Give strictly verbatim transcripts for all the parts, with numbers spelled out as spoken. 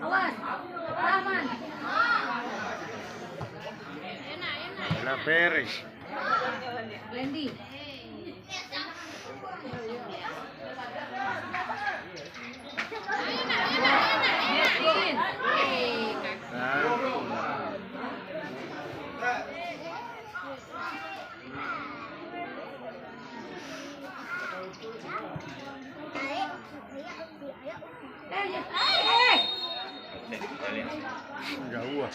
Awas, Rahman. Lah beres. Randy. Justin. Jauah.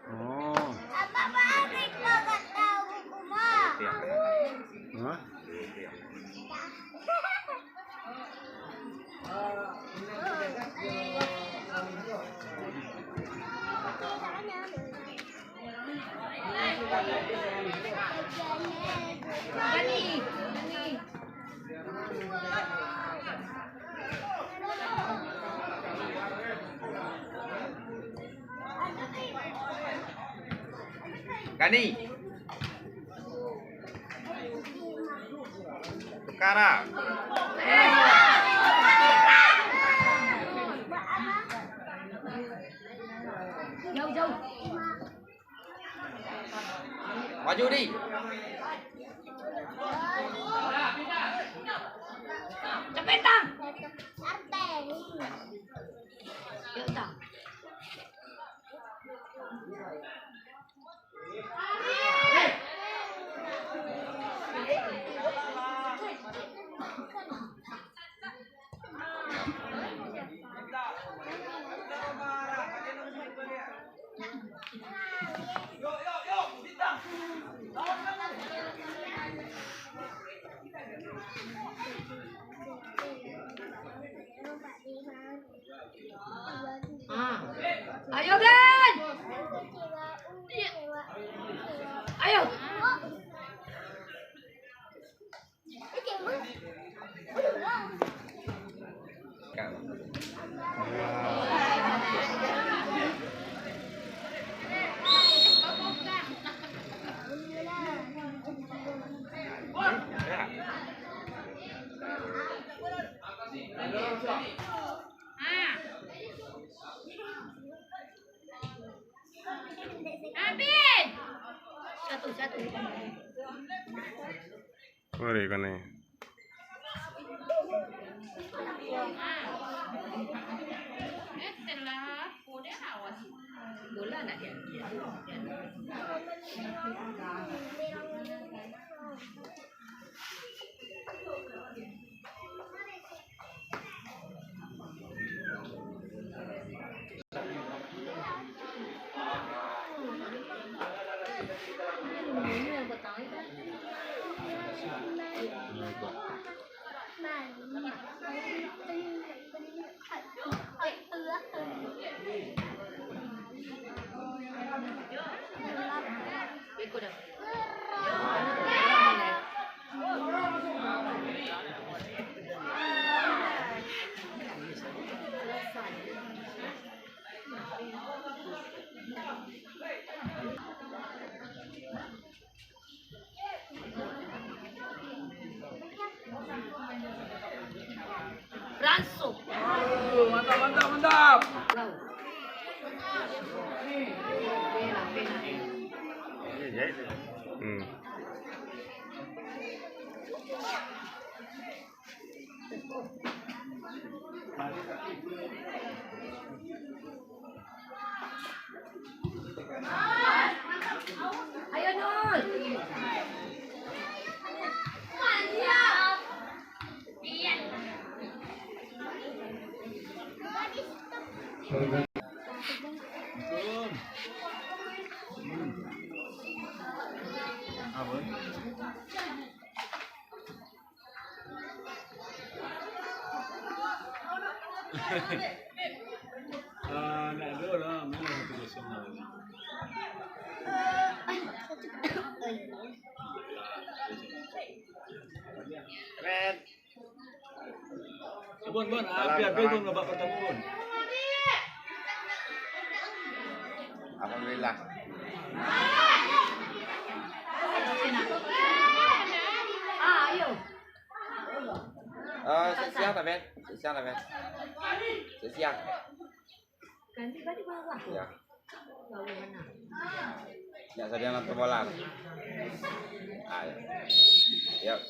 Oh. Hah? Gani. Tukar ah. Jauh, jauh. Maju, Di. Capek, Tang. Yuk, Tang. Ah. Ayo, Glenn. Ayo. Abin! Satu, satu. Ore kane. Eh, telah. Bola nak dia. Ranso. Mantap, mantap, mantap. Hmm. Ayo, Nul. Ah, nak dua lah, mana satu kosong lah. Keren. Bun, Bun, salam, habis, habis, salam. Bun, babak pertama, Bun. Alhamdulillah. Ah, ayo. Eh, siang, siang, Taben. Siang, siang, Taben. Siang, siang. Ganti baju bawah. Ya. Bawah mana? Nak sadia nonton bola. Ah, ya. Ya.